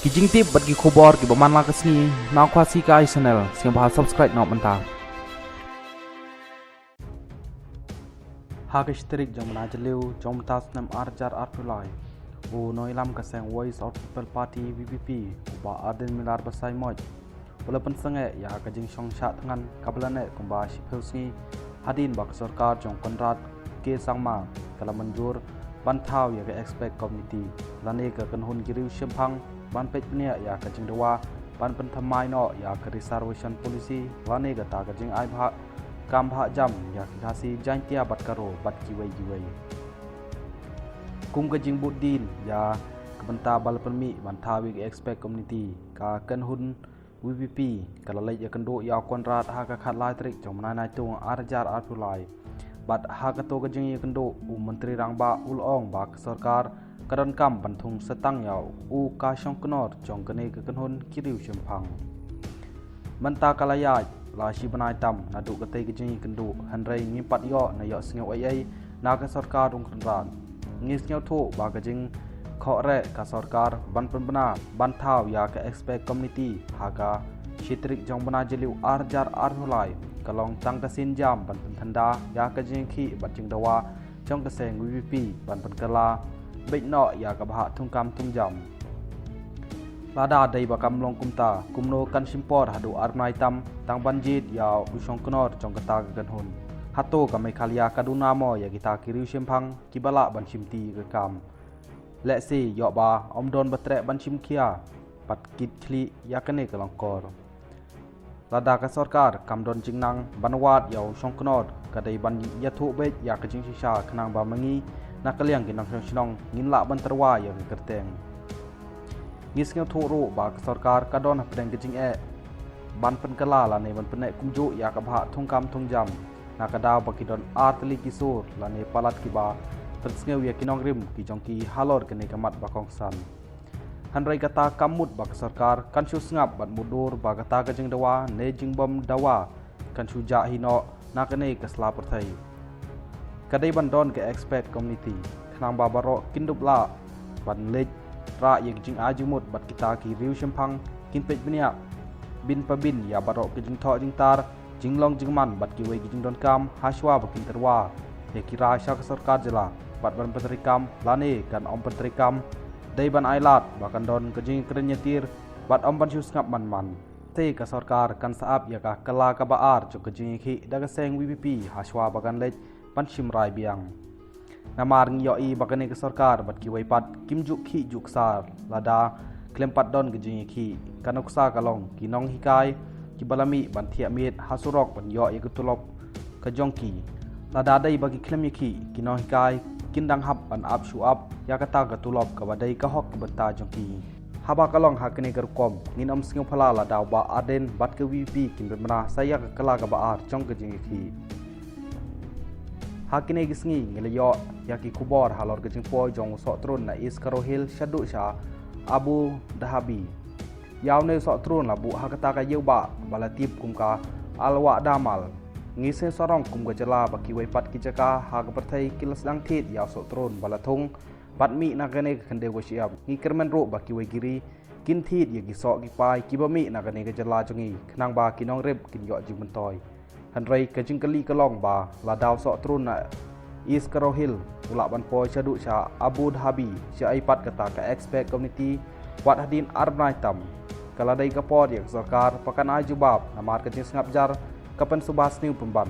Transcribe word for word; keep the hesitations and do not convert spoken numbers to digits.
Ki jingtip bad ki khubor kiba man la ka sngi na Khasi Kai Channel, sngewbha subscribe noh mynta. Ha ka shi tarik jong u bnai Jylliew jong mynta u snem ar hajar arphew lai, u nongïalam ka seng Voice of People Party, V P P, u Bah Ardent Miller Basaiawmoit, u la pynsangeh ïa ka jingshong shah thngan kaba la neh kumba shiphew sngi hadien ba ka sorkar jong u Conrad K Sangma ka la mynjur ban thaw ïa ka expert committee lane ka kynhun ki riew shemphang ban peit bniah ïa ka jingdawa ban pynthymmai noh ïa ka reservation policy lane kata ka jingai bhah kam bhah jam ïa ki Khasi, Jaiñtia bad Garo bad kiwei kiwei. Kum ka jingbud dien ïa ka bynta ba la pynmih ban thaw ïa ka expert committee, ka kynhun V P P ka la leit ïakynduh ïa u Conrad ha ka khatlai tarik jong u bnai Naitung ar hajar arphew lai. Bad ha kato ka jingïakynduh, u Myntri Rangbah u la ong ba ka sorkar ka donkam ban thung satang ïa u K Shongknor jong kane ka kynhun ki riew shemphang. Mynta ka la ïaid la shi bnai tam naduh katei ka jingïakynduh, hynrei ngim pat ïoh na ïohsngew ei ei na ka sorkar u Conrad. Ngi sngewthuh ba ka jingkhohreh ka sorkar ban pynbna ban thaw ïa ka expert committee ha ka shi tarik jong u bnai Jylliew ar hajar arphew lai ka long tang ka sienjam ban pynthynda ïa ka jingïakhih bad jingdawa jong ka seng V P P ban pynkylla beit noh ïa ka bhah thungkam thungjam. Lada dei ba kam long kumta, kumno kan shim por haduh ar bnai tam tang ban jied ïa u Shongknor jong kata ka kynhun? Hato ka Meghalaya ka duna mo ïa kita ki riew shemphang kiba lah ban shimti ïa ka kam? Lehse ïoh ba ym don ba treh ban shim khia bad kit khlieh ïa kane ka lyngkor. Lada ka sorkar kam don jingnang ban wad ïa u Shongknor, ka dei ban ïathuh beit ïa ka jingshisha, khnang ba ma ngi na ka liang ki nongshong shnong ngin lah ban tyrwa ïa ka kyrteng. Ngi sngewthuh ruh ba ka sorkar ka don hapdeng ka jingeh ban pynkylla lane ban pynneh kumjuh ïa ka bhah thungkam thungjam, na ka daw ba ki don ar tylli ki sur lane palat kiba pynsngew ïa ki nongrim ki jong ki halor kane ka mat ba kongsan. Hynrei kata kam mut ba ka sorkar kan shu sngap bad mutdur ba kata ka jingdawa ne jingbym dawa kan shu jah hi noh na kane ka sla pyrthei. Ka dei ban don ka expert committee, khnang ba baroh kin dup lah ban leit rah ïa ka jingai jingmut bad kita ki riew shemphang kin peit bniah bin pa bin ïa baroh ka jingthoh jingtar, jinglong jingman bad kiwei ki jingdonkam, hashwa ba kin tyrwa ïa ki rai sha ka sorkar jylla bad ban pyntreikam lane kan ym pyntreikam. Dei ban ai lad ba kan don ka jingkren ïatir bad ym ban shu sngap man man. Te ka sorkar kan sa ap ïa ka kylla kaba ar jong ka jingïakhih da ka seng V P P hashwa ba kan leit ban shim rai biang. Namar ngi ïohi ba kane ka sorkar bad kiwei pat kim ju khih ju ksar lada khlem pat don ka jingïakhih. Ka nuksa ka long ki nonghikai kiba la mih ban thiah miet ha surok ban ïoh ïa ka tulop ka jong ki. Lada dei ba ki khlem ïakhih, ki nonghikai kin dang hap ban ap shu ap ïa kata ka tulop kaba dei ka hok ka bynta jong ki. Haba ka long ha kane ka rukom, ngin ym sngewphylla lada u Bah Ardent bad ka V P P kin pynbna sa ïa ka kylla kaba ar jong ka jingïakhih. Ha kine ki sngi ngi la ïoh ïa ki khubor halor ka jingpoi jong u sohtrun na East Garo Hills shaduh sha Abu Dhabi. Ïa une u sohtrun la buh ha kata ka ïewbah ba la tip kum ka Al Wa'da Mall. Ngi sngewsarong kum ka jylla ba kiwei pat ki jaka ha ka pyrthei ki la sdang thied ïa u sohtrun ba la thung bad mih na kane ka khyndew ka shyiap. Ngi kyrmen ruh ba kiwei ki ri kin thied ïa ki soh ki pai kiba mih na kane ka jylla jong ngi, khnang ba ki nongrep kin ïoh jingmyntoi. Hynrei ka jingkylli ka long ba lada u sohtrun na East Garo Hills u lah ban poi shaduh sha Abu Dhabi, shaei pat kata ka expert committee? Wat hadien ar bnai tam. Ka la dei ka por ïa ka sorkar ba kan ai jubab, namar ka jingsngap jar ka pynsuba sniew pynban.